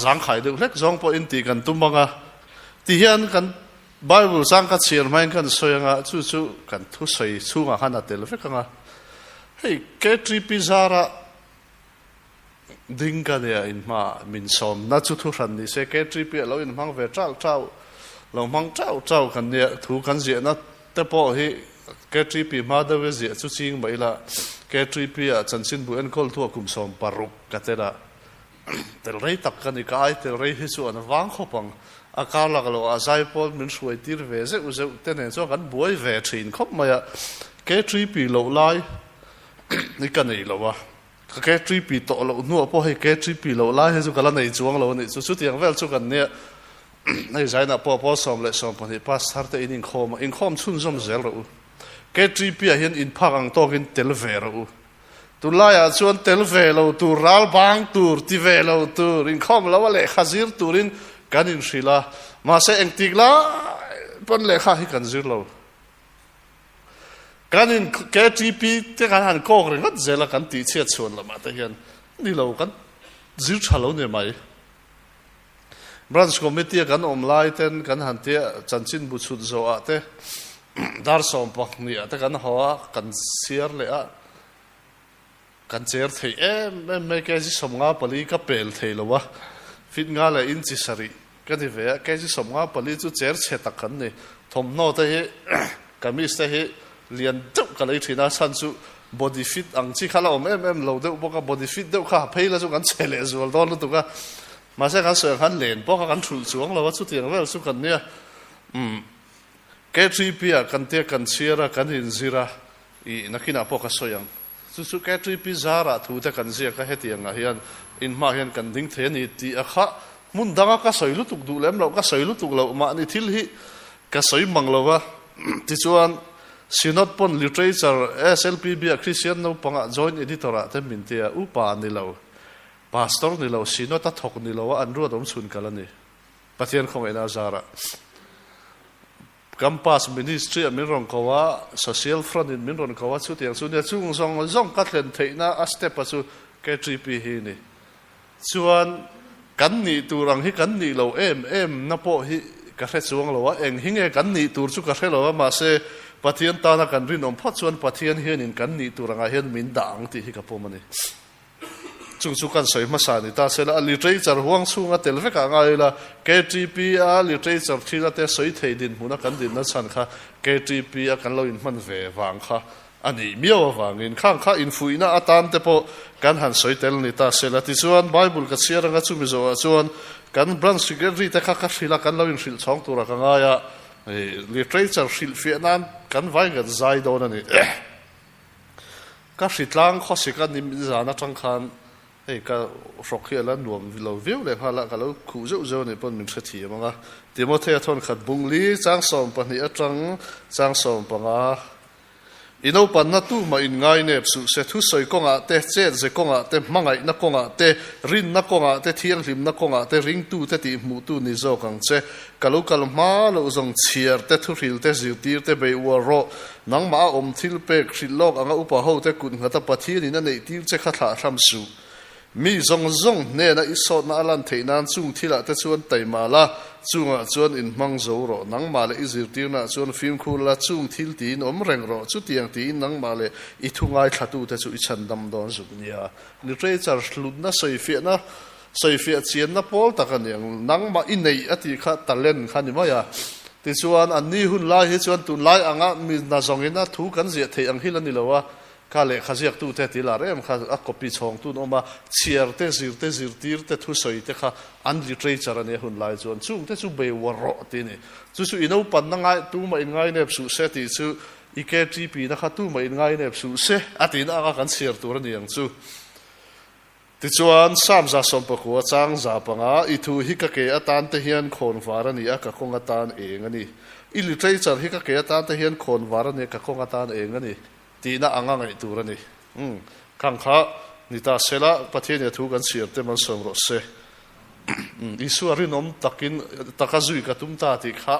Zangkhai deuh hlek zawng pawhin tih kan tum ang a, tihian kan Bible chang ka chhiar hmain kan sawi ang a, chu chu kan thusawi chhungah khan a tel vek ang a. Hei KTP zara ding ka nia inhma min sawmna chu thuhran ni se KTP a lo inhmang ve chau chau lo hmang chau chau kan nia thu kan ziahna te pawh hi KTP hma deuh e ziah chu ching mai ila KTP ah chanchinbu enkawl thu a kum 16 ka tel a. Tel rei tak ka ni, ka ai tel rei hi chu an vang khawp ang. A kar lak loh ah zaipawl min hruai tir ve zeuh zeuh te nen chuan kan buai ve thin khawp mai a. K3P loh lai hi ka nei lo a, ka K3P tawh loh hnuah pawh hei K3P loh lai hi chu ka la nei chuang lo a nih chu. Chutiang vel chu kan nia, hei zainah pawh pawl 12 pastor te in inkhawm a, inkhawm chhunzawm zel rawh u. K3P ah hian inphak ang tawkin tel ve rawh u. Tunlaiah chuan tel ve lo tur, ral bang tur, ti ve lo tur, inkhawm lo a lehkha zir turin kan inhrilh a, mahse engtik lai pawn lehkha hi kan zir lo. Kan in KTP te kan han kawk ringawt zel a kan tihchhiat chhuan lamah te hian ni lo kan zir tha lo ni mai. Branch Committee a kan awm lai ten kan han tia chanchinbu chhut zawhah te dar 12 ah te kan haw a, kan siar leh a, kan cher thei em em mai kg 54 ka pel thei lo a, fit nga leh inchi sarih ka ni ve a, kg 54 chu cher chhe tak kan ni, thawmhnaw te hi kamis te hi lian deuh ka lei thin a, chhan chu body fit ang chi kha la awm em em lo deuh bawk a, body fit deuh kha ha phei la chu kan che leh zual dawn lutuk a, mahse kan sawi ang khan len pawh kha kan thulh chuang lo a, chutiang vel chu kan nia, umm K3P ah kan tia kan chhiar a, kan inzir a, ih nakinah pawh ka sawi ang, chu chu K3P zarah thu te kan ziak a, hetiang ah hian inhmah hian kan ding thei a ni tih a kha hmun danga ka sawi lutuk duh lem loh, ka sawi lutuk loh mahni thil hi ka sawi mang lo va. Tichuan, Synod pawn Literature SLPB ah Kristian naupangah Joint Editor ah te min ti a, upa ni lo, Pastor ni lo, Synod a thawk ni lo a an ruat awm chhun kal a ni. Pathian khawngaihna a zarah Campus Ministry ah min rawn ko a, Social Front in min rawn ko a, chutiang chu nia chung zawng zawng ka thlen theihna a step a chu KTP hi a ni. Chuan kan nih tur ang hi kan nih lo em em na pawh hi ka hre chuang lo a, eng hi nge kan nih tur chu ka hre lo a, mahse Pathian tana kan rinawm phawt chuan Pathian hianin kan nih tur angah hian min dah ang tih hi ka pawm a ni. Chung chu kan sawi hmasa ni ta sela, a literature huang chhunga tel vekah ngai ila, KTP a literature thila te sawi thei dinhmuna kan dinna chhan kha KTP a kan lo inhman ve vang kha A nih miau avangin khang kha infuihna atan te pawh kan han sawi tel ni ta sela. Tichuan, Bible ka chhiar anga chumi zawhah chuan kan branch secretary te kha ka hrilh a, kan lo inhrilh chhawng turah ka ngai a, literature hrilhfiah nan kan vai ngat zai dawn a ni. Ka hritlang khawsik a ni zan atang khan Hei ka hrawk hi a la nuam lo viau leh nghal a, ka lo khuh zeuh zeuh a nih pawn min hrethiam ang a. Timothea thawnkhat bung li chang 12 atang chang 15 I naupanna tumah in ngai nep suh se, thusawi kawngah te, chetze kawngah te, hmangaihna kawngah te, rinna kawngah te, thianghlimna kawngah te, ringtute tih hmuhtu ni zawk ang che. Ka lo kal hma loh zawng chhiar te, thuhril te, zirtir te bei uar rawh. Nangmah a awm thil pek hrilh lawk anga upa hote kut nghata Pathianin a neih tir che kha thlah hram suh. Mi zawng zawng hnena i sawtna a lan theih nan chung thilah te chuan taima la, chungah chuan inhmang zo rawh. Nangmah leh i zirtirnaah chuan fimkhur la, chung thil tiin awm reng rawh. Chutiang tiin nangmah leh i thu ngaithlatute chu i chhandam dawn zuk nia. Literature hlutna sawifiahna Sawifiah chianna pawl tak a ni ang. Nangmah i neih a tih kha talent kha ni mai a. Tichuan, anni hun lai hi chuan tunlai anga mi hna zawngin a thu kan ziah theih ang hi la ni lo a. Kha lehkha ziaktute ti lar em kha a copy chhawngtu an awm a, chhiar te, zir te, zirtir te, thusawi te kha an literature a nia hun lai chuan. Chungte chu bei uar rawh ti a ni. Chu chu i naupanna ngai tumah in ngainep suh se tih chu i KTP na kha tumah in ngainep suh se a tihna anga kan chhiar tur a ni ang chu. Tichuan, Psalm 19 chang 5, I thu hi ka ke atan te hian khawn var a ni a, ka kawng atan eng a ni. I literature hi ka ke atan te hian khawn var a ni a, ka kawng atan eng a ni, tihna anga ngaih tur a ni. Umm, khang kha ni ta sela, Pathian i a thu kan chhiar te malsawm rawh se. Umm, Isua rinawm takin taka zui ka tum ta tih kha,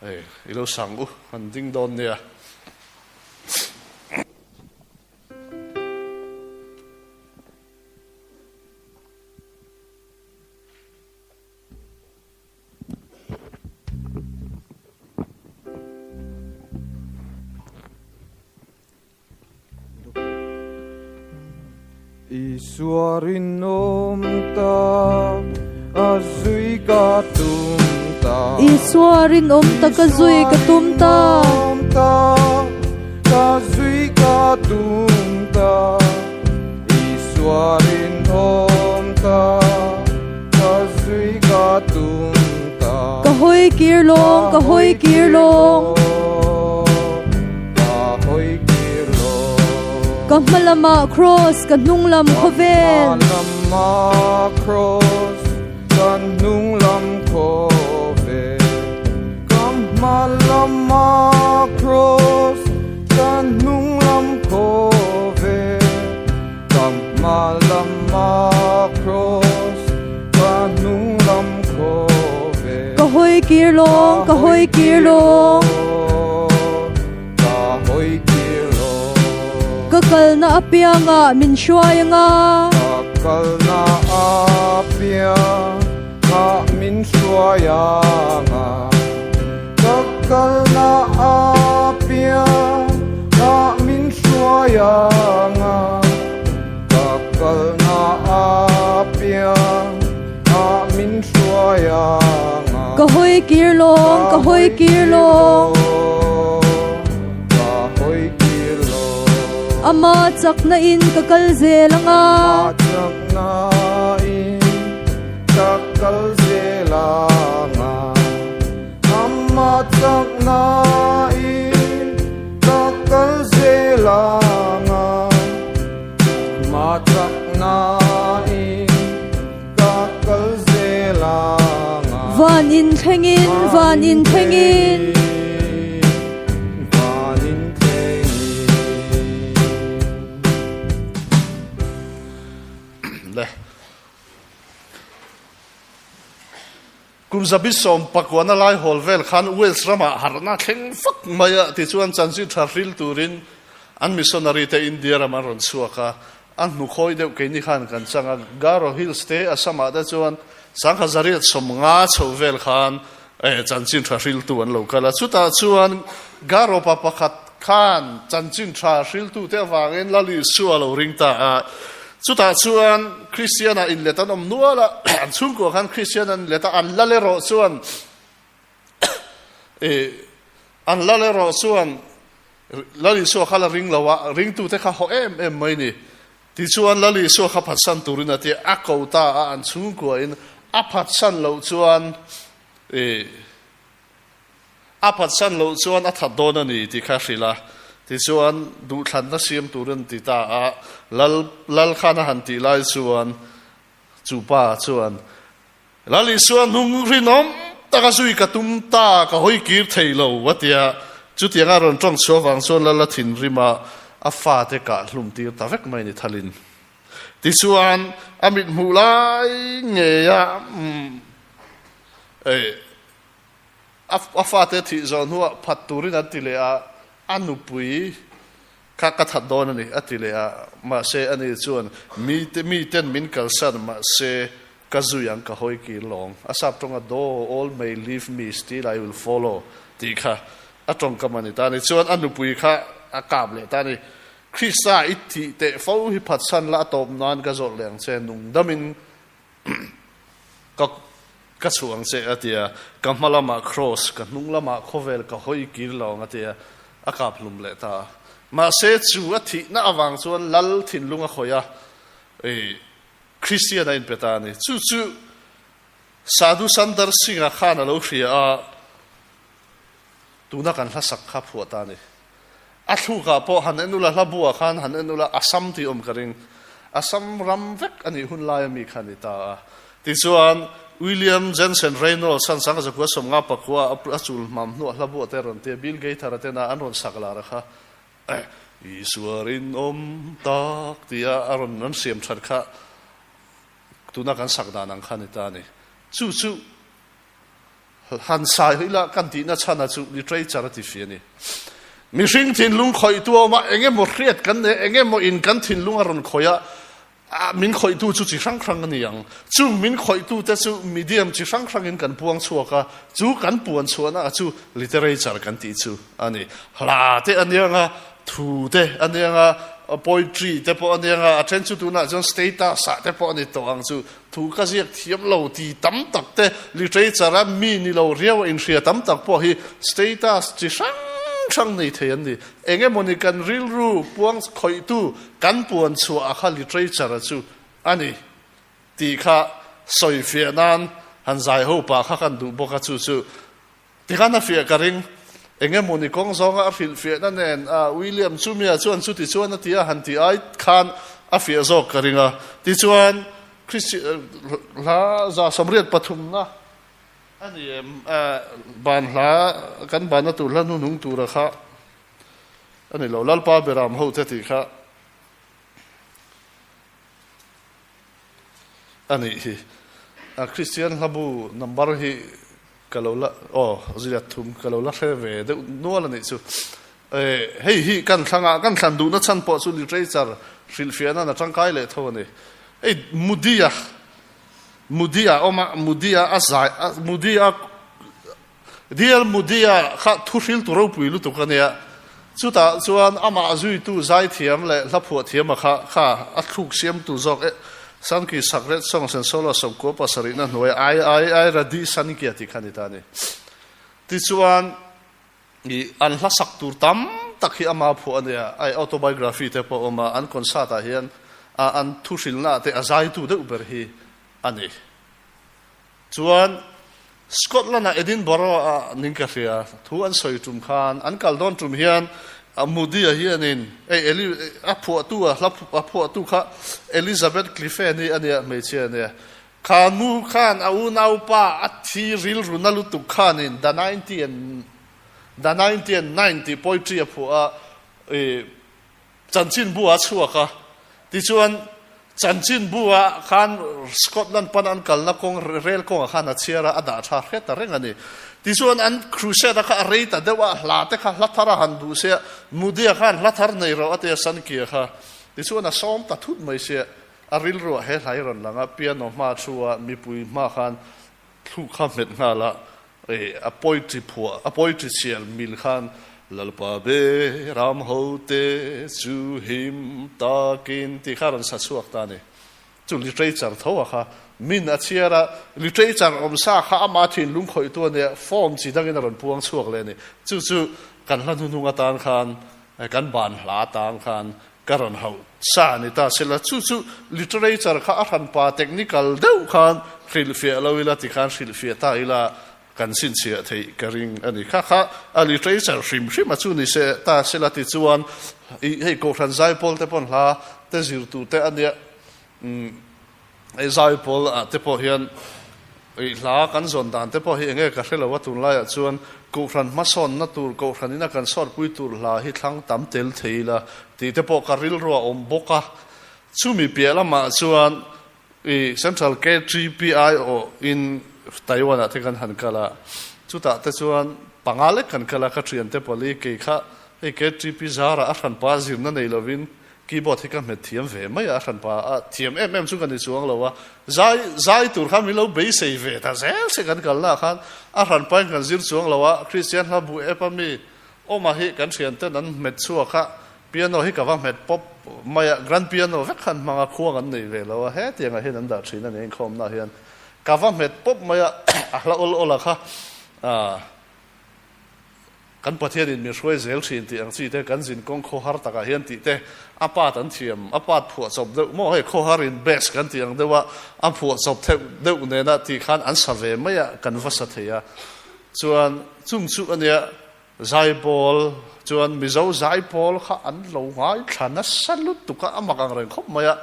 hei, i lo sang u, han ding dawn nia. Isua rinawm tak a zui ka tum ta. Isua rinawm tak a zui ka tum ta. Ka zui ka tum ta. Isua rinawm tak ka zui ka tum ta. Ka hawi kir lawng, ka hawi kir lawng. Ka hawi kir lawng. Ka hma lamah cross, ka hnung lam khawvel. Ka hma lamah cross, ka hnung lam khawvel. Ka hma lamah cross, ka hnung lam khawvel. Ka hma lamah cross, ka hnung lam khawvel. Ka hawi kir lawng, ka hawi kir lawng. Ka hawi kir lawng. Ka kalna apiangah min hruai anga. Ka kalna apiangah min hruai anga. Ka kalna apiangah min hruai anga. Ka kalna apiangah min hruai anga. Ka hawi kir lawng, ka hawi kir lawng. Ka hawi kir lawng. Ama chakna in ka kal zel anga. Ama chakna in ka kal zel anga. Ama chakna in ka kal zel anga. Ama chakna in ka kal zel anga. Van in thlengin, van in thlengin. Van in thlengin. Le. Kum 119 lai hawl vel khan Wales ramah harhna thleng fak mai a, tichuan chanchin tha hril turin an missionary te India ram an rawn chhuak a, a hnukhawi deuh keini khan kan chang a, Garo Hills te Assam-ah te chuan 1850 chho vel khan chanchin tha hriltu an lo kal a, chutah chuan Garo pa pakhat khan chanchin tha hriltu te avangin Lal Isua a lo ring ta a, chutah chuan Kristian-ah inlet an awm nual a, an chhungkua khan Kristian an inlet a, an lal erawh chuan an lal erawh chuan Lal Isua kha la ring lo a, ringtute kha haw em em mai ni. Tichuan Lal Isua kha phatsan turin a ti a, a ko ta a, an chhungkuain a phatsan loh chuan A phatsan loh chuan a that dawn a ni tih kha hrilh a, tichuan duhthlanna siam tur an ti ta a, Lal Lal khan a han tih lai chuan chu pa chuan, Lal Isua hnung rinawm taka zui ka tum ta, ka hawi kir thei lo a ti a, chutianga rawn tawng chhuah vang chuan Lal a thinrim a, a fate kah hlum tir ta vek mai ni thalin. Tichuan a mithmuh lai ngeia A fate thih zawh hnuah phat turin an ti leh a, a nupui kha ka that dawn a ni a ti leh a, mahse ani chuan mite miten min kalsan mahse ka zui ang ka hawi kir lawng. A sap tawnga though all may leave me still I will follow tih kha a tawngkam a ni ta a ni. Chuan a nupui kha a kap leh ta a ni. Krista i thih teh fo hi phatsan la a tawp nan ka zawrh leh ang che nungdamin Ka ka chhuah ang che a ti a, ka hma lamah cross, ka hnung lamah khawvel ka hawi kir lo ang a ti a, a kap hlum leh ta a. Mahse chu a thihna avang chuan Lal thinlung a khawih a, i Kristian a inpe ta a ni. Chu chu Sadhu Sundar Singh-a khan a lo hria a, tuna kan hlasak kha phuah ta a ni. A thlukah pawh han en ula, hla buah khan han en ula, Assam tih awm ka ring. Assam ram vek a nih hun laia mi kha a ni ta a. Tichuan, William Jensen Reynolds an 1959 a chul hmam hnuah hla buah te a rawn ti a, Bill Gaither-a tena an rawn sak lar a kha, Isua rinawm tak tia a rawn an siam that kha tuna kan sak dan ang kha a ni ta a ni. Chu chu Han sai hi la kan tihna chhana chu literature a ti fi a ni. Mihring thinlung khawihtu a awm a, eng emaw hriat kan nei, eng emaw in kan thinlung a rawn khawih a, a min khawihtu chu chi hrang hrang a ni ang. Chung min khawihtu te chu medium chi hrang hrangin kan puang chhuak a, chu kan puan chhuahna chu literature kan tih chu a ni. Hla te a nia nga, thu te a nia nga, poetry te pawh a nia nga, a then chu tunah chuan status ah te pawh a ni tawh ang chu. Thu ka ziak thiam lo ti tam tak te, literature a mi ni lo riau a inhria tam tak pawh hi status chi hrang hrang nei thei an ni. Eng emawni kan rilru puang khawihtu kan puan chhuah a kha literature a chu a ni tih kha sawifiah nan han zai ho pah kha kan duh bawk a, chu chu Tikhan a fiah ka ring. Eng emawni kawng zawnga a hrilhfiahna nen a William chumia chuan chuti chuan a ti a, han ti ai khan a fiah zawk ka ring a. Tichuan, Kristi hla 183 na a ni em? Ban hla, kan banna tur hla hnuhnung tura kha a ni lo. Lalpa Beram ho te tih kha a nih hi. Kristian hlabu number hi Ka lo la, aw, ziat thum ka lo la hre ve deuh nual a nih chu. Hei hi kan thlangah kan thlan duhna chhan pawh chu literature hrilhfiahna na tangkai leh tho a ni. Hei Mudi-a, Mudi-a awm a, Mudi-a a zai, Mudi-a, Dear Mudi-a kha thu hriltu ropui lutuk a nia. Chutah chuan amah zuitu zaithiam leh hla phuahthiama kha kha a thluk siamtu zawk e Sankey Sakret Song Sen Solo 97 na hnuai ai ai ai Radi Sankia tih kha a ni ta a ni. Tichuan i an hla sak tur tam tak hi ama phuah a nia, ai autobiography te pawh a awm a, an concert ah hian a an thuhrilna ah te a zaitu deuh ber hi a ni. Chuan Scotland-a Edinburgh-ah ning ka hria, thu an sawi tum khan, an kal dawn tum hian Moody-a hianin hei Eli a phuahtu a hla a phuahtu kha Elizabeth Cliffe-ni a nia, hmeichhia a nia. Kha nu khan a unaupa a thi rilru na lutuk khanin The Ninety and The Ninety and Nine tih poetry a phuah a, ih Chanchinbu a chhuak a, tichuan chanchinbu ah khan Scotland pan an kalna kawng rel kawngah khan a chhiar a, a dah tha hret ta reng a ni. Tichuan an crusade a kha a rei ta deuh a, hla te kha hla thar a han duh sia, Moody-a khan hla thar nei rawh a ti a, Sankey-a kha. Tichuan a sawm ta thut mai sia, a rilruah he hla hi rawn lang a, piano hma thu a, mipui hma khan Thluk kha hmet nghal a, a poetry phuah, a poetry chhiar mil khan Lalpa be ram ho te chu him takin tih kha a rawn sa chhuak ta a ni. Chu literature tho a kha min a chhiar a, literature awm sa kha ama thinlung khawihtu a nia, form chi dangin a rawn puang chhuak leh a ni. Chu chu kan hla hnuhnung atan khan, kan ban hla atan khan Ka rawn hauh sa a ni ta sela, chu chu literature kha a hranpa technical deuh khan hrilhfiah lo ila tikhan hrilhfiah ta ila kan chhinchhiah theih ka ring a ni. Kha kha a literature hrim hrim a chu ni se ta sela tichuan ih hei Kohhran Zaipawl te pawn hla te zir tur te a nia umm hei Zaipawl ah te pawh hian ih hla kan zawn dan te pawh hi enge ka hre lo a tunlaiah chuan Kohhran hmasawnna tur, Kohhran ina kan sawrpui tur hla hi thlang tam tel thei ila tih te pawh ka rilru a awm bawk a. Chumi piah lamah chuan i Central KTPI aw in Taiwan ah te kan han kal a, chutah te chuan panga lek kan kal a, ka thiante pali kei kha hei KTP zarah a hranpa zirna nei lovin Keyboard hi ka hmet thiam ve mai a, a hranpa a thiam em em chu ka ni chuang lo a, zai zai tur khan min lo beisei ve ta zel se kan kalna ah khan a hranpa in kan zir chuang lo a, Kristian hla bu app a mi awma hi kan thian ten an hmet chhuak a, piano hi ka va hmet pawp mai a, grand piano vek khan hmang a khuang an nei ve lo a, hetiang ah hian an dah thin a ni inkhawmna ah hian ka va hmet pawp mai a, a hla awl awl a kha ah. Kan Pathianin min hruai zel thin tih ang chi te, kan zin kawng khawhar takah hian tih te, a part an thiam, a part phuah chawp deuh maw hei khawhar in best kan tih ang deuh a, a phuah chawp theuh deuh nena tih khan an sa ve mai a, kan va sa thei a. Chuan chung chu a nia Zaipawl chuan Mizo Zaipawl kha an lo ngaithla nasa lutuk a, a mak ang reng khawp mai a,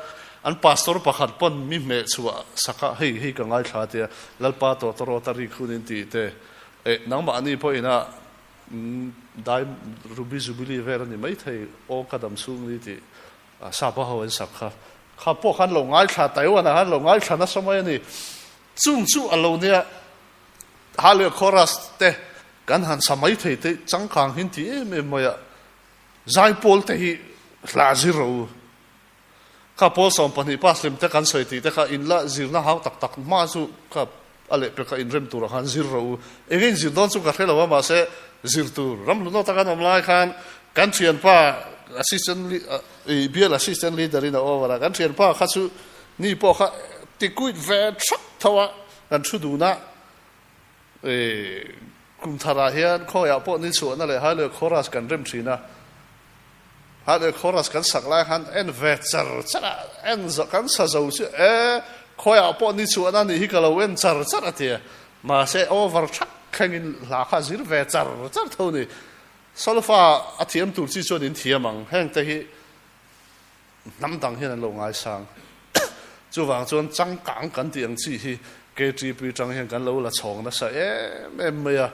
an pastor pakhat pawn mi hmeh chhuah sak a, hei hei ka ngaithla tia Lalpa tawtawrawt a rik hunin tih te, Eh, nangmahni pawh ina dai Ruby Jubilee vel a ni maithei, aw ka dam chhung ni tih sapa ho an sak kha. Kha pawh khan lo ngaithla, Taiwan ah khan lo ngaithla nasa mai a ni. Chung chu a lo nia, Hallelujah Chorus te kan han sa maithei te changkang hin ti em em mai a, zaipawl te hi hla zir rawh u. Kha pawl 12 pass hlim te kan sawi tih te kha in la zirna hau tak tak hma chu kha a lehpek a inrem turah khan zir rawh u. Eng in zir dawn chu ka hre lo a mahse zir tur ram hlu nawt a kan awm lai khan kan thianpa. assistant bial assistant leader in a over a, kan thianpa kha chu ni pawh kha ti quit ve thap tho a, kan thu dun a, kum tharah hian khawiah pawh ni chhuahna leh Highway Chorus kan rem thin a, Highway Chorus kan sak lai khan en ve char char a, en kan sa zo chu e khawiah pawh ni chhuahna nih hi ka lo en char char a ti a, mahse over thak thlengin hla kha zir ve char char tho a ni. Solfa a thiam tur chi chuan in thiam ang, heng te hi hnam dang hian an lo ngaisang. Chuvang chuan changkang kan tih ang chi hi KTP tang hian kan lo la chhawng nasa em em mai a.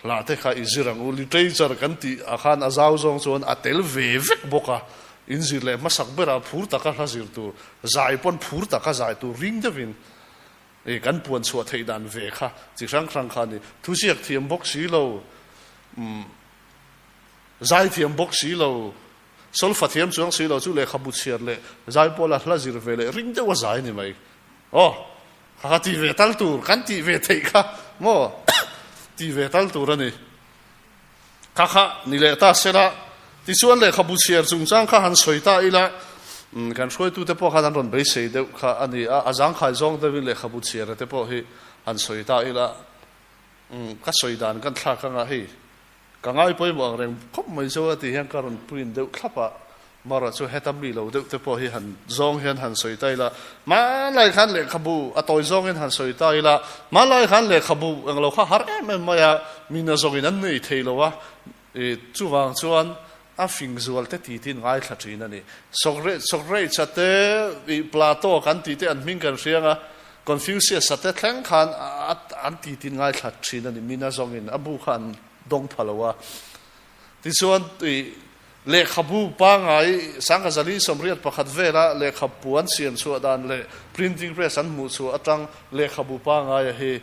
Hla te kha i zir ang u, literature kan tih ah khan a zau zawng chuan a tel ve vek bawk a, in zir leh hmasak berah phur taka hla zir tur, zai pawn phur taka zai tur ring deuhin I kan puan chhuah theih dan ve kha chi hrang hrang kha a ni. Thuziak thiam bawk si lo, umm zai thiam bawk si lo, solfa thiam chuang si lo chu lehkhabu chhiar leh zai pawla hla zir ve leh ring deuh a zai a ni mai. Aw, kha kha ti ve tal tur, kan tih ve theih kha maw ti ve tal tur a ni. Kha kha ni leh ta sela, tichuan lehkhabu chhiar chungchang kha han sawi ta ila, kan hruaitute pawh khan an rawn beisei deuh kha a ni a, a zangkhai zawng deuhin lehkhabu chhiara te pawh hi han sawi ta ila, ka sawi dan kan thlak anga hei ka ngai pawimawh ang reng khawp mai chu a ti hian ka rawn print deuh thlap a. Mara chu heta mi lo deuh te pawh hi han zawng hian han sawi ta ila, hmanlai khan lehkhabu a tawi zawngin han sawi ta ila, hmanlai khan lehkhabu eng lo kha har em em mai a, mi na zawngin an nei thei lo a, i chuvang chuan a fing zual te ti tin ngaithla thin a ni. Socrates-a te, i Plato kan tih te an hming kan hria ang a, Confucius-a te thleng khan an ti tin ngaithla thin a ni, mi na zawngin a bu kha an dawng pha lo a. Tichuan i Lehkhabu pangngai 1981 vela lehkhabu an siam chhuah dan leh printing press an hmuh chhuah atang lehkhabu pangngaia hi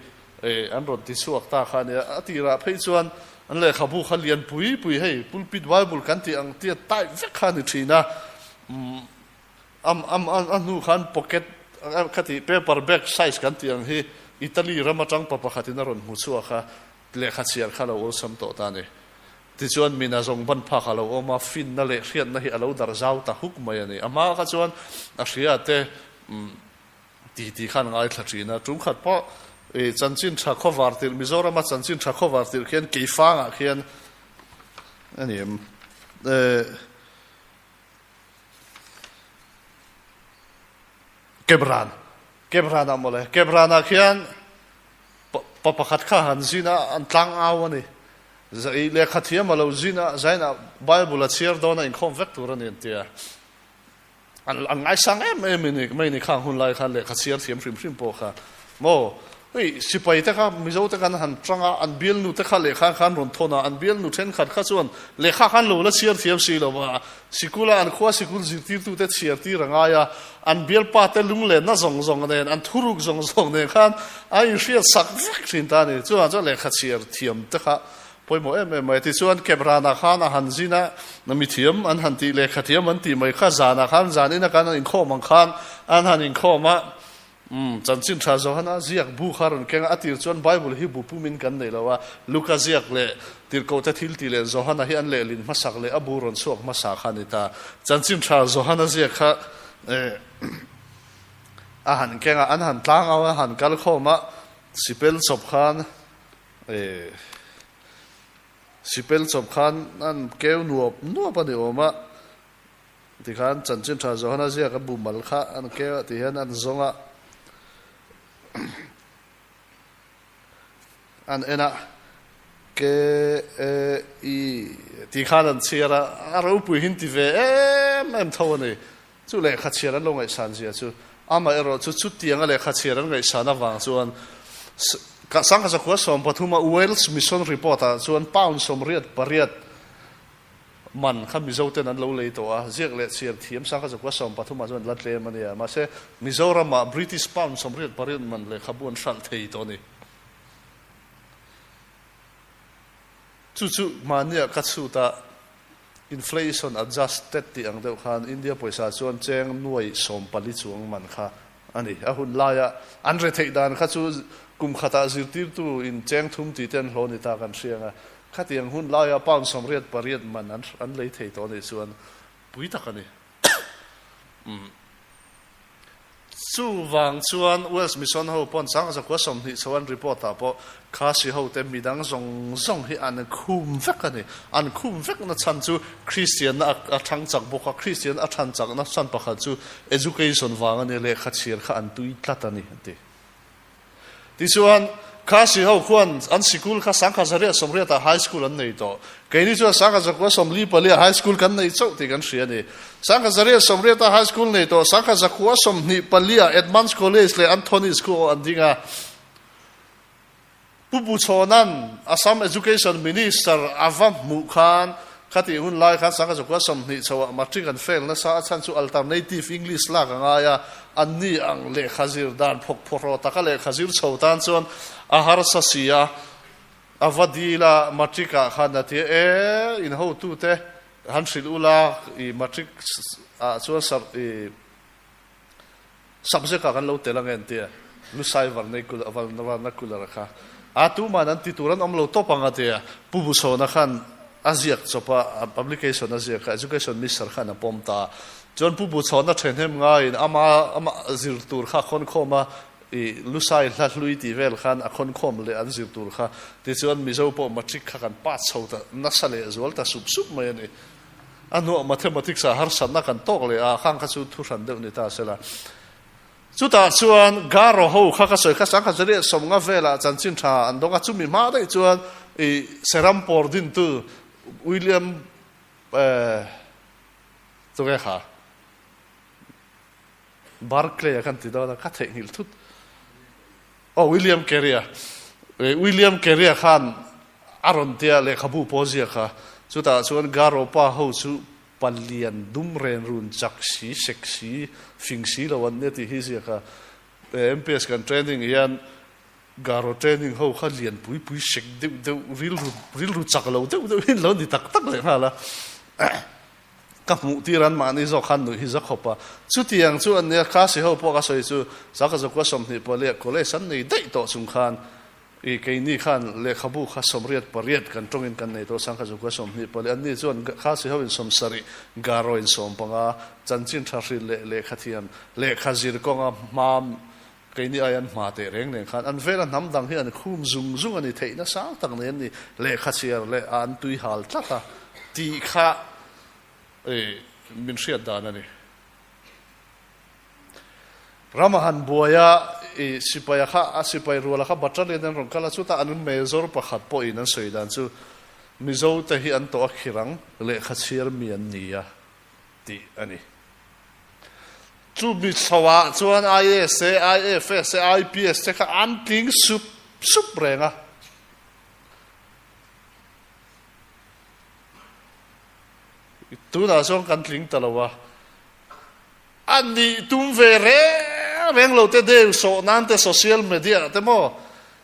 an rawn ti chhuak ta kha a nia. A tirah phei chuan an lehkhabu kha lian pui pui hei pulpit bible kan tih ang tia type vek kha a ni thin a. A hnu khan pocket kha tih paper bag size kan tih ang hi Italy ram atang pa pakhatin a rawn hmu chhuak a, lehkha chhiar kha a lo awlsam tawh ta a ni. Tichuan mina zawng ban phak a lo awm a, finna leh hriatna hi a lo darh zau ta huk mai a ni. A hma kha chuan a hria te ti ti khan ngaithla thin a, tum khat pawh i chanchin tha khawvar tirh, Mizorama chanchin tha khawvar tirh khian Keifangah khian a ni em? Kebran, Kebranah mawle, Kebranah khian Pa pakhat kha han zin a, an tlang au a ni. Zai lehkha thiam a lo zin a, zainah Bible a chhiar dawn a inkhawm vek tur a ni an ti a. An an ngaisang em em a ni mai ni khang hun lai khan lehkha chhiar thiam hrim hrim pawh kha. Maw, hei sipai te kha Mizo te khan han tang a, an bialnu te kha lehkha khan rawn thawn a, an bialnu thenkhat kha chuan lehkha khan lo la chhiar thiam si lo va, Sikula an khua sikul zirtirtute chhiar tir a ngai a, an bialpate lunglenna zawng zawng nen, an thuruk zawng zawng nen khan a inhriat sak vek thin ta a ni. Chuvang chuan lehkha chhiar thiam te kha pawimawh em em mai. Tichuan Kebranah khan a han zin a, mi thiam an han tih lehkha thiam an tih mai kha zanah khan zan ina kan han inkhawm ang khan an han inkhawm a, Umm, chanchin tha Johana ziak bu kha rawn keng a, a tir chuan Bible hi bu pumin kan nei lo a, Luka ziak leh Tirhkohte thil tih leh Johana hi an lehlin hmasak leh a bu rawn chhuak hmasa kha a ni ta. Chanchin tha Johana ziak kha eh a han keng a, an han tlang au a, han kal khawm a, sipel chawp khan eh sipel chawp khan an keu nuap nuap a ni awm a. Tikhan chanchin tha Johana ziak a bu mal kha an keu a ti hian an zawng a, an en a, K A E tih khan an chhiar a, a ropui hin ti ve em em tho a ni. Chu lehkha chhiar an lo ngaihsan zia chu amaherawh chu chutianga lehkha chhiar an ngaihsan avang chuan Sangha Zakhua 13 a Wales Mission Report ah chuan pound 88 Man kha Mizo ten an lo lei tawh a, ziak leh chhiar thiam sangha zakua 13 ah chuan la tlem a nia. Mahse, Mizoramah British pound 88 man lehkhabu an hralh thei tawh a ni. Chu chu mahnia ka chhut a, inflation adjusted tih ang deuh khan India pawisa chuan cheng nuai 14 chuang man kha a ni. A hun laia an retheih dan kha chu kum khatah zirtirtu in cheng thum tih te an hlawh ni ta kan hria ang a. Khatiang hun laia pound 88 man an an lei thei tawh anih chuan pui tak a ni. Umm. Chuvang chuan Wales Mission ho pawn 1920 chho an report ah pawh Khasi ho te midang zawng zawng hi an khum vek a ni. An khum vek na chhan chu Kristianna a thang chak bawk a, Kristian a than chakna chhan pakhat chu education vang a ni, lehkha chhiar kha an tui tlat a ni an ti. Tichuan, Khasi ho khuan an sikul kha 1980 ah High School an nei tawh. Keini chuan 1944 ah High School kan nei chauh tih kan hria a ni. 1980 ah High School nei tawh, 1924 ah Edmunds College leh Anthony School an ding a. Pu Buchhawna'n Assam Education Minister a va hmuh khan khatih hun lai khan 1920 chhoah matric an fail nasa a chhan chu alternative English lak a ngai a, anni ang lehkha zir dan phawk phawhraw taka lehkha zir chho tan chuan a harsa si a, a va dil a, matric ah khan a ti a, e in hotute han hrilh ula i matric ah chuan i Subject ah kan lo tel ang e an ti a, Lusai Vernacular kha a tuman an ti tur an awm lo tawp ang a ti a, Pu Busawna khan a ziak chawp a, publication a ziak a, Education Minister khan a pawm ta a. Chuan Pu Buchhawna thehnem ngaiin ama ama zir tur kha a khawnkhawm a, i Lusai hla hlui tih vel khan a khawnkhawm leh an zir tur kha. Tichuan Mizo pawh matric kha kan pass chho ta nasa leh zual ta sup sup mai a ni. A hnuah mathematics ah harsatna kan tawk leh a, khang kha chu thu hran deuh ni ta sela. Chutah chuan Garo ho kha ka sawi kha 1950 velah chanchin tha an dawng a, chumi hma daih chuan i Serampore dintu William eh tunge kha Barclay a kan ti dawn a, ka theihnghilh thut. Aw William Carey a, William Carey a khan a rawn tia lehkhabu pawh ziak a, chutah chuan Garo pa ho chu palian dum ren run chak si, sek si, fing si lo an nia tih hi ziak a. MPS kan training hian Garo training ho kha lian pui pui sek deuh deuh rilru rilru chak lo deuh deuh hi an lo ni tak tak lehnghal a. Ka hmuh tir an mahni zawk khan nuih hi za khawp a. Chutiang chu an nia, Khasi ho pawh ka sawi chu Zaka Zakua 20 pahnih college an nei daih tawh chung khan i keini khan lehkhabu kha 88 kan tawngin kan nei tawh Sangkha Zakua 24 an ni chuan Khasi ho in 70 Garo in 15 chanchin tha hrilh leh lehkha thiam lehkha zir kawnga hma keini ai an hma teh reng nen khan an vela hnam dang hi an khum zung zung a ni theihna sang tak nei an ni lehkha chhiar leh a an tui hal tlat a tih kha min hriat dan a ni. Rama han buai a i sipai a kha a sipai rual a kha battalion an rawn kal a chutah an major pakhat pawhin an sawi dan chu Mizo te hi an tawh a khirang lehkha chhiar mi an ni a tih a ni. Chu mi chhoah chuan IAS te, IFS te, IPS te kha an tling sup sup reng a. Tunah chuan kan tling ta lo a. A nih tum ve reng reng lo te deu sawh nan te social media te maw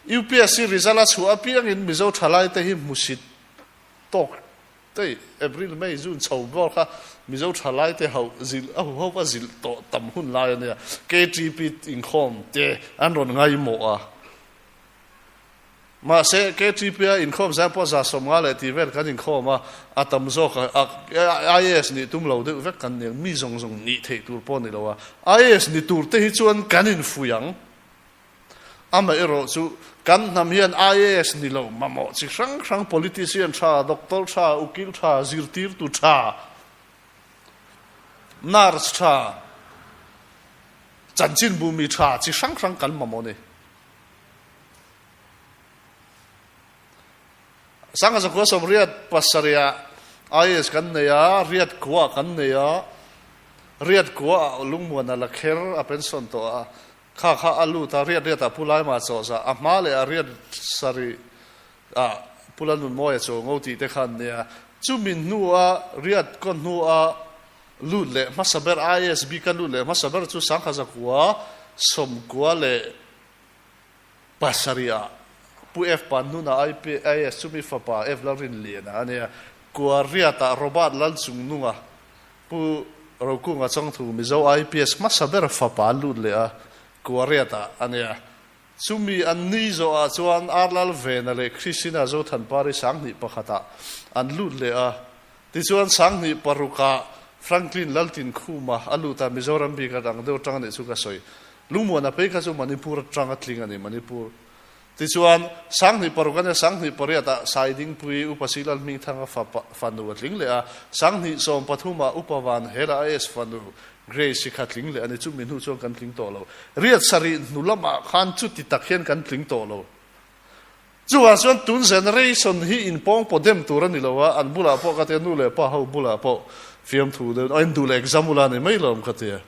UPSC result a chhuah apiangin Mizo thalai te hi hmusit tawk Tei, April, May, June chho bawr kha Mizo thalai te ho zilh a huho va zilh tawh tam hun lai a nia. KTP inkhawm te an rawn ngaimawh a. Mahse, KTP a inkhawm zai pawh 150 leh tih vel kan inkhawm a, a tam zawk a, IAS nih tum lo deuh vek kan ni ang, mi zawng zawng nih theih tur pawh a ni lo a. IAS ni tur te hi chuan kan infuih ang. Amaherawh chu kan hnam hian IAS ni lo mamawh chi hrang hrang politician tha, doctor tha, ukil tha, zirtirtu tha, nurse tha, chanchinbu mi tha chi hrang hrang kan mamawh a ni. 1987 ah IAS kan nei a, riat kua kan nei a, riat kua ah lungmuan a la kher a pension tawh a, Kha kha a lut a, riat riat ah Pu Laima chaw zah, a hma leh a riat sarih ah Pu Lalnunmawia chaw ngo tih te kha an nia. Chumi hnu a riat kaw hnu a lut leh hmasa ber ISB ka lut leh hmasa ber chu 1997 ah Pu F Panhnuna IAS chumi fapa F Lalrinliana a nia. Kua riat ah Robert Lalchungnunga Pu Rokunga Chawngthu Mizo IPS hmasa ber fapa an lut leh a, Kuariat ah a nia. Chumi an nui zawhah chuan Arlal Vena leh Christina Zothanpari 2001 ah an lut leh a. Tichuan 2006 ah Franklin Laltinkhuma a lut a, Mizoram bik a dang deuh atang a nih chu ka sawi. Lungmuana phei kha chu Manipur atang a tling a ni, Manipur. Tichuan 26 a nia, 28 ah Saidingpui Upa Silal Hmingthanga fanu a tling leh a, 2013 ah Upa Van Hela AS fanu Grace hi kha tling leh a ni, chumi hnu chuan kan tling tawh lo. Riat sarih hnu lamah khan chuti tak hian kan tling tawh lo. Chuvang chuan tun generation hi inpawng pawh dem tur a ni lo a, an bulah pawh ka tia, nu leh pa ho bulah pawh fiamthu deuh, a induh leh exam ula ni mai lo ka tia.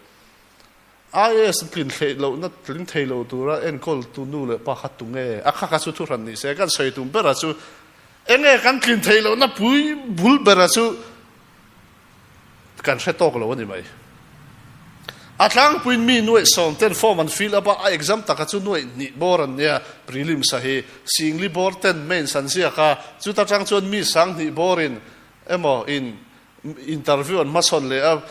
IAS tlin thleih lohna tling thei lo tura enkawl tu nu leh pa kha tunge? A kha kha chu thuhran ni se, kan sawi tum bera chu enge kan tlin theih lohna pui bul bera chu Kan hre tawk lo a ni mai. A tlangpuiin mi nuaih sawm ten form an fill up a, a exam taka chu nuaih hnih bawr an nia, prelims a hi singli bawr ten mains an ziak a, chuta tang chuan mi sanghnih bawrin emaw in interview an hmasawn leh a,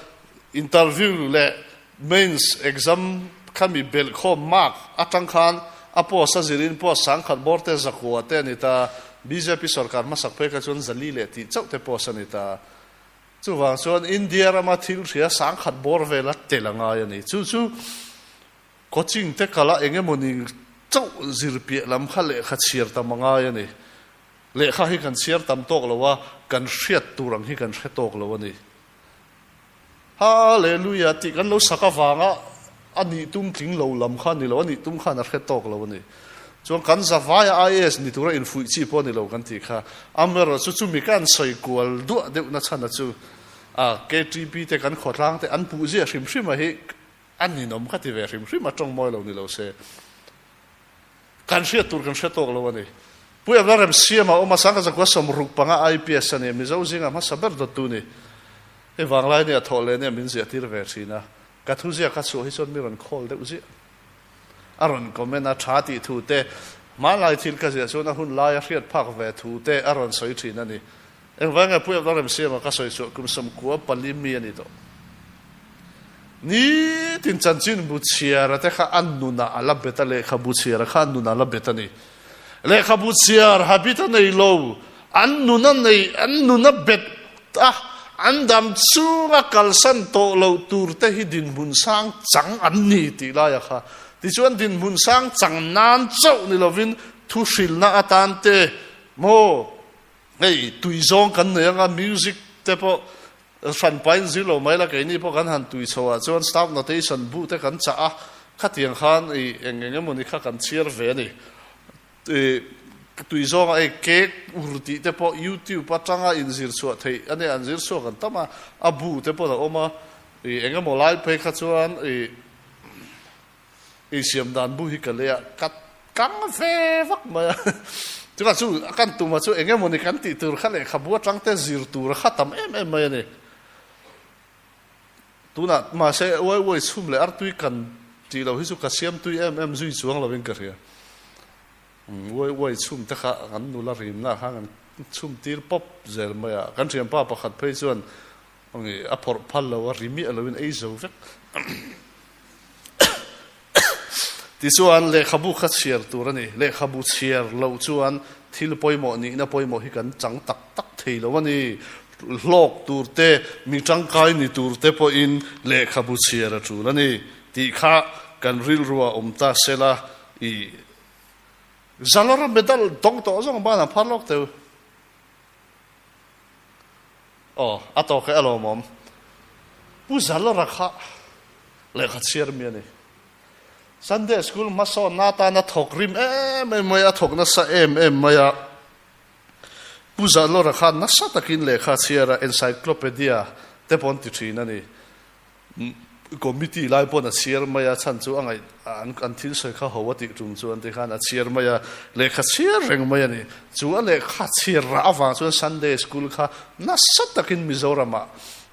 interview leh mains exam kha mi belh khawm mark atang khan a post a zirin post sangkhat bawr te zakua te a ni ta, bjp sorkar hmasak phei kha chuan zali leh tih chauh te post a ni ta. Chuvang chuan India rama thil hria sangkhat bawr vela tel a ngai a ni. Chu chu coaching te kala eng emawni chauh zir piah lam kha lehkha chhiar tam a ngai a ni. Lehkha hi kan chhiar tam tawk lo a, kan hriat tur ang hi kan hre tawk lo a ni. Hallelujah tih kan lo sak avanga a nih tum tling lo lam kha a ni lo, a nih tum khan a hre tawk lo a ni. Chuan kan zavaia IAS ni tura infuih chi pawh a ni lo kan tih kha. Amaherawh chu chumi ka an sawi kual duah deuh na chhan a chu a KTP te kan khawtlang te an puh ziah hrim hrim a hi a ninawm kha ti ve hrim hrim a tawng mawi lo ni lo se. Kan hriat tur kan hre tawk lo a ni. Pu Evla Remsiama awm a, Sangha Zakua 65 IPS a ni a, Mizo zinga hmasa ber dawttu ni. Hei vanglai nia thawh leh nia min ziah tir ve thin a, ka thu ziak a chhuah hi chuan mi rawn call deuh ziah. A rawn comment a, tha tih thu te, hmanlai thil ka ziah chuan a hun lai a hriat phak ve thu te a rawn sawi thin a ni. Engvai nge Pu Evla Remsiama ka sawi chhuah kum 94 mi a ni tawh. Nitin chanchin bu chhiara te kha a nunah a la bet a, lehkhabu chhiara kha a nunah a la bet a ni. Lehkhabu chhiar habit a nei lo, an nun a nei, an nun a bet a, an dam chunga kalsan tawh loh tur te hi dinhmun sang chang an ni tih laia kha. Tichuan dinhmun sang chang nan chauh ni lovin thu hrilhna atan te maw hei tui zawng kan nei anga music te pawh Hran pain zir lo mai la, keini pawh kan han tui chho ah chuan staff notation bu te kan chah a, khatiang khan i eng eng emawni kha kan chhiar ve a ni. I tui zawnga ei cake ur tih te pawh youtube atanga inzir chhuah theih a nia, an zir chhuak an tam a, a bu te pawh a awm a, i eng emaw lai phei kha chuan i Ei siam dan bu hi ka lei a, ka kang ve vak mai a. Chutah chu a kan tuma chu eng emawni kan tih tur kha lehkhabu atang te zir tur kha tam em em mai a ni. Tunah mahse uai uai chhum leh artui kan tih loh hi chu ka siam tui em em zui chuang lovin ka hria. Uai uai chhum te kha kan nula rimna khan kan chhum tir pawp zel mai a. Kan thianpa pakhat phei chuan a phawrh phal lo a, ri miah loin ei zo vek. Tichuan, lehkhabu kha chhiar tur a ni. Lehkhabu chhiar loh chuan thil pawimawh nihna pawimawh hi kan chang tak tak thei lo a ni. Hlawk tur te, mi tangkai ni tur te pawhin lehkhabu chhiar a tul a ni tih kha kan rilruah awm ta sela i Zalora medal dawng tawh zawng banah phar lawk teu. Aw, a tawk e a lawmawm. Pu Zalora kha lehkha chhiar mi a ni. Sunday School hmasawnna atana thawk rim em em mai, a thawk nasa em em mai a. Pu Zalora kha nasa takin lehkha chhiar a, encyclopedia te pawh an ti thin a ni. Committee lai pawn a chhiar mai a, chhan chu a ngaih an thil sawi kha ho a tih tum chu an ti khan a chhiar mai a, lehkha chhiar reng mai a ni. Chu a lehkha chhiar rah avang chuan Sunday School kha nasa takin Mizoramah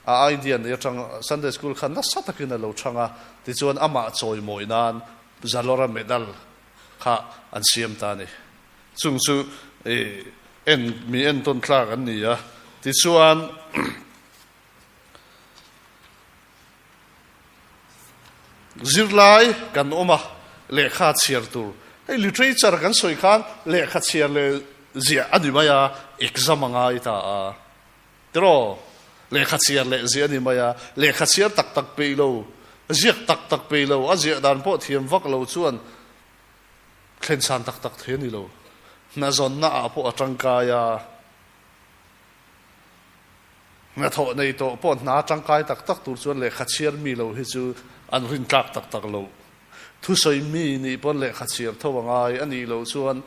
a idea nei atang Sunday School kha nasa takin a lo chhang a, tichuan amah chawimawi nan Zalora Medal kha an siam ta a ni. Chung chu en mi entawn tlak an ni a, tichuan Zirlai kan awm a, lehkha chhiar tur. Hei literature kan sawi khan lehkha chhiar leh ziah a ni mai a, exam a ngai ta a. Tiraw? Lehkha chhiar leh ziah a ni mai a, lehkha chhiar tak tak peih lo, ziak tak tak peih lo, a ziah dan pawh thiam vak lo chuan thlen san tak tak thei a ni lo. Hna zawnna ah pawh a tangkai a, hnathawh nei tawh pawh hna tangkai tak tak tur chuan lehkha chhiar mi lo hi chu an rintlak tak tak lo. Thusawi mi nih pawn lehkha chhiar tho a ngai a nih loh chuan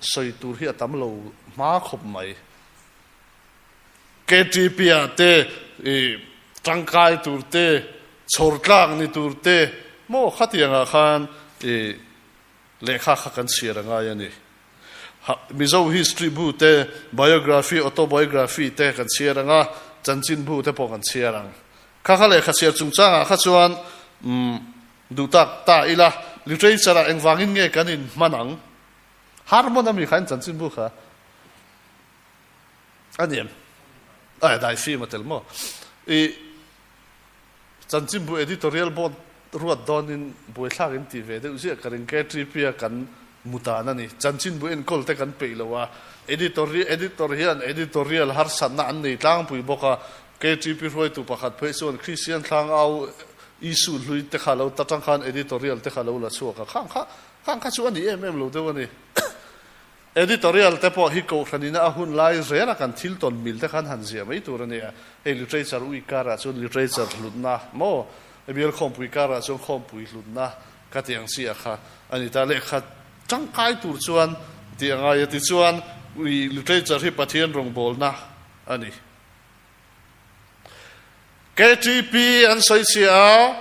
sawi tur hi a tam lo hma khawp mai. KTP ah te i tangkai tur te, chhawr tlak ni tur te maw khatiang ah khan i lehkha kha kan chhiar a ngai a ni. Mizo history bu te, biography, autobiography te kan chhiar ang a, chanchin bu te pawh kan chhiar ang. Kha kha lehkha chhiar chungchang ah kha chuan umm duh tak ta ila literature ah engvangin nge kan in hman ang? Harmon ami kha in chanchin bu kha a ni em? Ai dai fim a tel maw? I chanchin bu editorial board ruat dawnin buaithlak in ti ve deuh ziah ka ring KTP a kan mu dan a ni. Chanchin bu enkawl te kan peih lo a, editor editor hian editorial harsatna an nei tlangpui bawk a, KTP hruaitu pakhat phei chuan Kristian thlang au issue hlui te kha lo ta tang khan editorial te kha lo la chhuak a, khang kha khang kha chu a ni em em lo deuh a ni. Editorial te pawh hi kohhran ina a hun lai zela kan thil tawn mil te khan han ziah mai tur a ni a, hei literature ui karah chuan literature hlutna maw, bial khawmpui karah chuan khawmpui hlutna ka ti ang chi a kha a ni ta. Lehkha tangkai tur chuan tih a ngai a, tichuan ui literature hi Pathian rawngbawlna a ni. KTP an sawi chhiah a,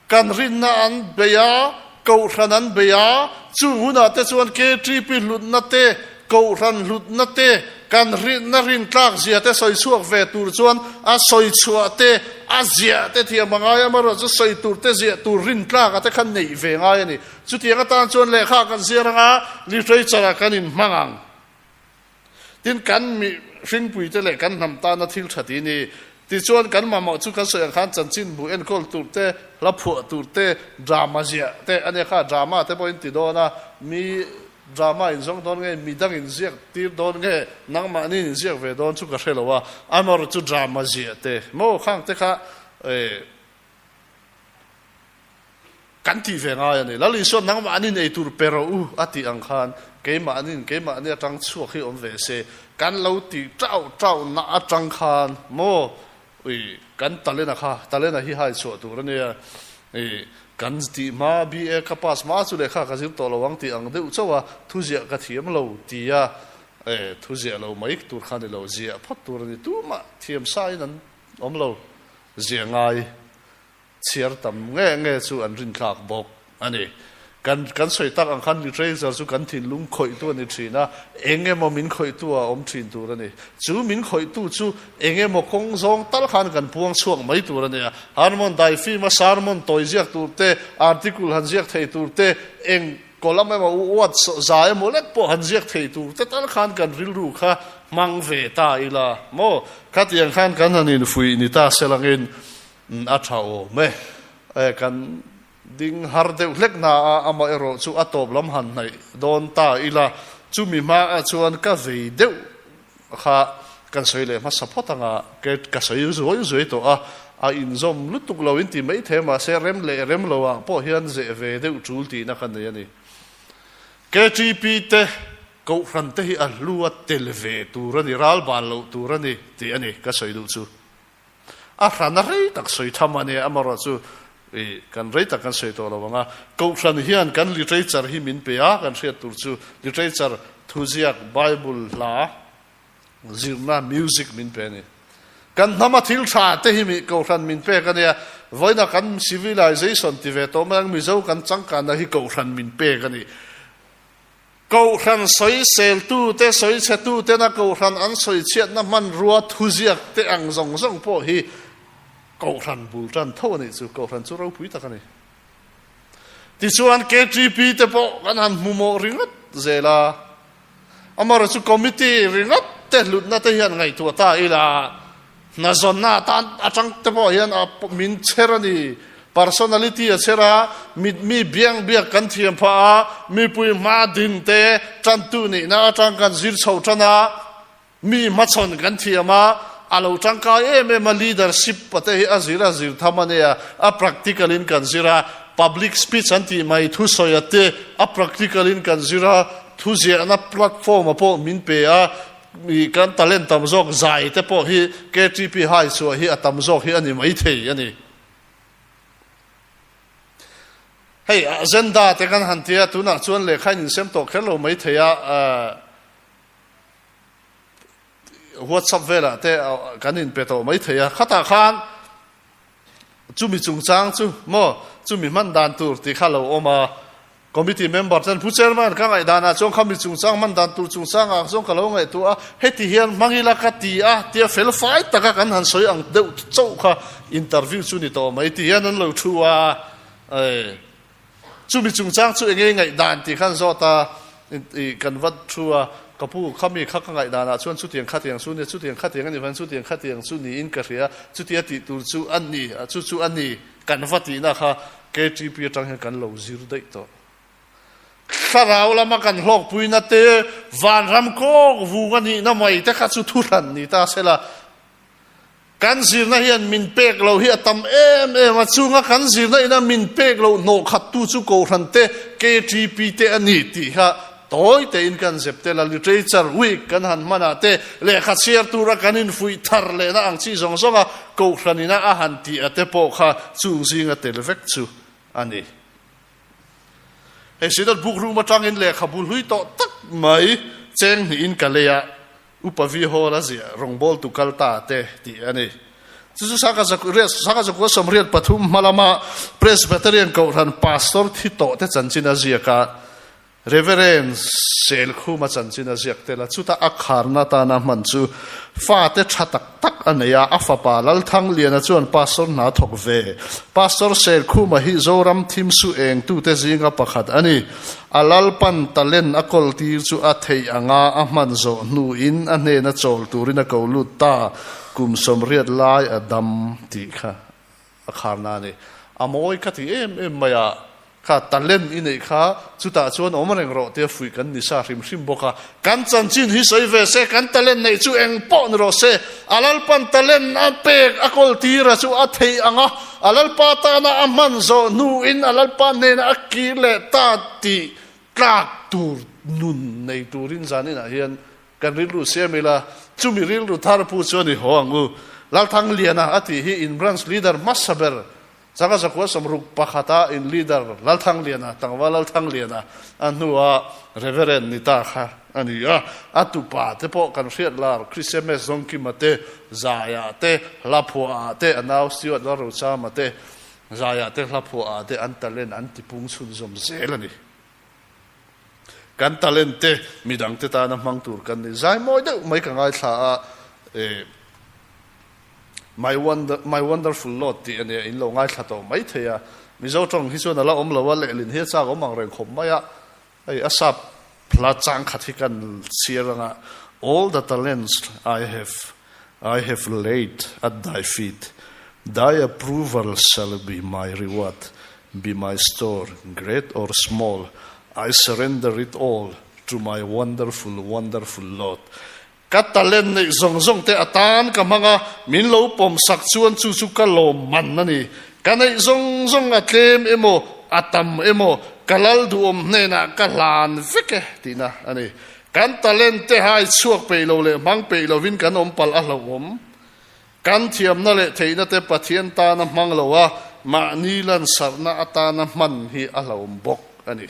kan rinna an bei a, kohhran an bei a, chung hunah te chuan KTP hlutna te, kohhran hlutna te, kan rinna rintlak zia te sawi chhuak ve tur chuan a sawi chhuah te, a ziah te thiam a ngai a, amaherawhchu chu sawi tur te ziah tur rintlak a te khan neih ve ngai a ni. Chutiang atan chuan lehkha kan ziar anga literature ah kan inhmang ang. Tin, kan mihringpuite leh kan hnam tana thil tha ti ni. Tichuan, kan mamawh chu kan sawi ang khan chanchinbu enkawl tur te, hla phuah tur te, drama ziah te a nia kha. Drama te pawhin ti dawn a, mi drama in zawng dawn nge, mi dang in ziak tir dawn nge, nangmahni in ziak ve dawn chu ka hre lo a, amaherawhchu chu drama ziah te maw khang te kha eh, Kan tih ve ngai a ni. Lal Isua nangmahni nei tur pe rawh u a tih ang khan keimahnin keimahni atang chhuak hi awm ve se, kan lo tih tauh tauh na atang khan maw ui kan talent a kha talent a hi hai chhuah tur a nia i kan tih hma BA ka pass hma chu lehkha ka zir tawh lo ang tih ang deuh chauh a thuziah ka thiam lo tia e thuziah lo mai tur kha ni lo ziah phawt tur a ni tumah thiam sa in an awm lo ziah ngai Chhiar tam nge nge chu an rinthlak bawk a ni. Kan kan sawi tak ang khan literature chu kan thinlung khawihtu a ni thin a, eng emaw min khawihtu a awm thin tur a ni. Chu min khawihtu chu eng emaw kawng zawng tal khan kan puang chhuak mai tur a ni a. Harmon daifim a sermon tawi ziak tur te, article han ziak thei tur te, eng column emaw uat za emaw lek pawh han ziak thei tur te tal khan kan rilru kha hmang ve ta ila maw? Khatiang khan kan han infuih ni ta selangin A tha awm e. E, kan ding har deuh hlek na a, amaherawh chu a tawp lam han hnaih dawn ta ila, chumi hmaah chuan ka vei deuh kha kan sawi leh hmasa phawt ang a, ka sawi zuai zuai tawh a, a inzawm lutuk lo in ti maithei mahse rem leh rem lo ah pawh hian zeh ve deuh tul tihna ka nei a ni. KTP te Kohhran te hi a hlu a tel ve tur a ni, ral ban loh tur a ni tih a ni ka sawi duh chu. A hran a rei tak sawi tham a nia, amaherawh chu i kan rei tak kan sawi tawh lo ang a. Kohhran hian kan literature hi min pe a, kan hriat tur chu literature thuziak, Bible hla, zirna, music min pe a ni. Kan hnama thil tha te hi mi Kohhran min pek a nia, vawiina kan civilization ti ve tawh mai ang, Mizo kan changkanna hi Kohhran min pek a ni. Kohhran sawiseltute, sawichhetutena Kohhran an sawichhiatna hmanrua thuziak te ang zawng zawng pawh hi Kohhran bul tan tho a nih chu. Kohhran chu ropui tak a ni. Tichuan KTP te pawh kan han hmu mawh ringawt zel a. Amaherawhchu chu committee ringawt te hlutna te hian ngaihtuah ta ila hna zawnna atan atang te pawh hian a min chher a ni. Personality a chher a, mit mi biang biak kan thiam phah a, mipui hma din te tantu nihna atang kan zir chho tan a, mi hmachhawn kan thiam a, a lo tangkai em em a, leadership pate hi a zir a zir tham a nia, a practical in kan zir a, public speech an tih mai thusawi a te a practical in kan zir a, thuziahna platform a pawh min pe a, mi kan talent tam zawk zai te pawh hi KTP hai chhuah hi a tam zawk hi a ni maithei a ni. Hei agenda te kan han tia tunah chuan lehkha in insem tawh kher lo maithei a, WhatsApp velah te kan inpe tawh maithei a, khatah khan chumi chungchang chu maw chumi hman dan tur tih kha lo awm a, Committee member ten Pu Chairman ka ngaihdanah chuan khami chungchang hman dan tur chungchangah chuan ka lo ngaihtuah a, heti hian hmang ila ka ti a tia fel fai taka kan han sawi ang deuh chauh kha interview chu ni tawh mai ti hian an lo thu a, chumi chungchang chu enge ngaihdan tih khan zawt a kan va thu a, ka pu khami kha ka ngaihdanah chuan chutiang khatiang chu nia chutiang khatiang a nih vangin chutiang khatiang chu niin ka hria chutia tih tur chu a ni chu chu a ni. Kan va tihna kha KTP atang hian kan lo zir daih tawh. Thlarau lama kan hlawkpuina te, vanram kawk vung a nihna mai te kha chu thuhran ni ta se la. Kan zirna hian min pek lo hi a tam em em a, chunga kan zirna ina min pek loh hnawh khattu chu Kohhran te, KTP te a ni tih kha Tawi tein kan zep tel a, Literature Week kan han hmanah te, lehkha chhiar tura kan infuih thar lehna ang chi zawng zawnga Kohhran ina a han tih a te pawh kha chung zinga tel vek chu a ni. Hei Synod Book Room atangin lehkhabu hlui tawh tak mai cheng hnihin ka lei a, Upa Vi Hall a ziah rawngbawltu kal ta te tih a ni. Chu chu Sangha 1983 hma lama Presbyterian Kohhran Pastor thi tawh te chanchin a ziak a, Reverend Selkhuma chanchin a ziak tel a, chuta a kharna atana hman chu fate tha tak tak a nei a, a fapa Lalthangliana chuan Pastor hna thawk ve. Pastor Selkhuma hi Zoram thim su engtute zinga pakhat a ni. A Lalpan talent a kawl tir chu a theih anga a hman zawh hnuin a hnena chawl turin a ko lut ta, kum 80 lai a dam tih kha a kharna a ni. A mawi ka ti em em mai a, kha talent i neih kha chutah chuan awm reng rawh tia fuih kan ni sa hrim hrim bawk a. Kan chanchin hi sawi ve se, kan talent neih chu eng pawh ni rawh se, a Lalpan talent a pek a kawl tira chu a theih ang a, a Lalpa tana a hman zawh hnuin a Lalpa hnena a kir leh ta tih tlak tur nun nei turin zaninah hian kan rilru siam ila, chumi rilru thar pu chuan i haw ang u. Lalthangliana a tih hi in branch leader hmasa ber Changa 1961 a in leader Lalthangliana, tlangval Lalthangliana a hnua Reverend ni ta kha a ni a. A tupa te pawh kan hriat lar Christmas Zawngkima te, Zaia te, Hlaphuaha te, a nau Stewart Lalrochama te, Zaia te, Hlaphuaha te an talent an tipung chhunzawm zel a ni. Kan talent te midang te tana hmang tur kan ni. Zai mawi deuh mai ka ngaithla a, eh, My wonder, my wonderful Lord tih a nia, in lo ngaithla tawh mai thei a. Mizo tawng hi chuan a la awm lo a, lehlin hi a chak awm ang reng khawp mai a. Hei a sap hla chang khat hi kan chhiar anga, All the talents I have, I have laid at thy feet, thy approval shall be my reward, be my store, great or small, I surrender it all to my wonderful, wonderful Lord. Ka talent neih zawng zawng te atan ka hmang a, min lo pawm sak chuan chu chu ka lawm man a ni. Ka neih zawng zawng a tlem emaw, a tam emaw, ka lal duhawm hnenah ka hlan vek e tihna a ni. Kan talent te hai chhuak peih lo leh hmang peih lovin kan awm palh a hlauhawm. Kan thiamna leh theihna te Pathian tana hmang lo a, mahni lansarhna atana hman hi a hlauhawm bawk a ni.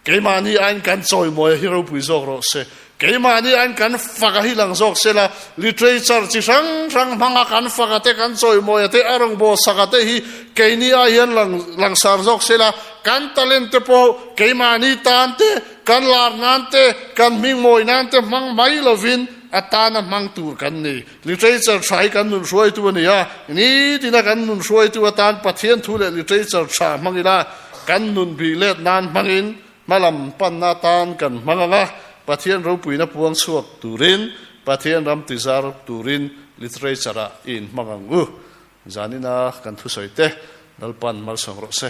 Keimahni aiin kan chawimawi a hi ropui zawk rawh se. Keimahni aiin kan fak a hi lang zawk se la, literature chi hrang hrang hmanga kan fak a te, kan chawimawi a te, a rawngbâwl sak a te hi keini ai hian lang langsar zawk se la, kan talent te pawh keimahni tan te, kan lar nan te, kan hmingmawi nan te hmang mai lovin a tana hmang tur kan ni. Literature tha hi kan nun hruaitu a ni a, nitina kan nun hruaitu atan Pathian thu leh literature tha hmang ila kan nun bih let nan hmangin hmalam panna atan kan hmang ang a, Pathian ropuina puang chhuak turin, Pathian ram tizar turin literature ah i inhmang ang u. Zanina kan thusawi te. Lalpan malsawm rawh se.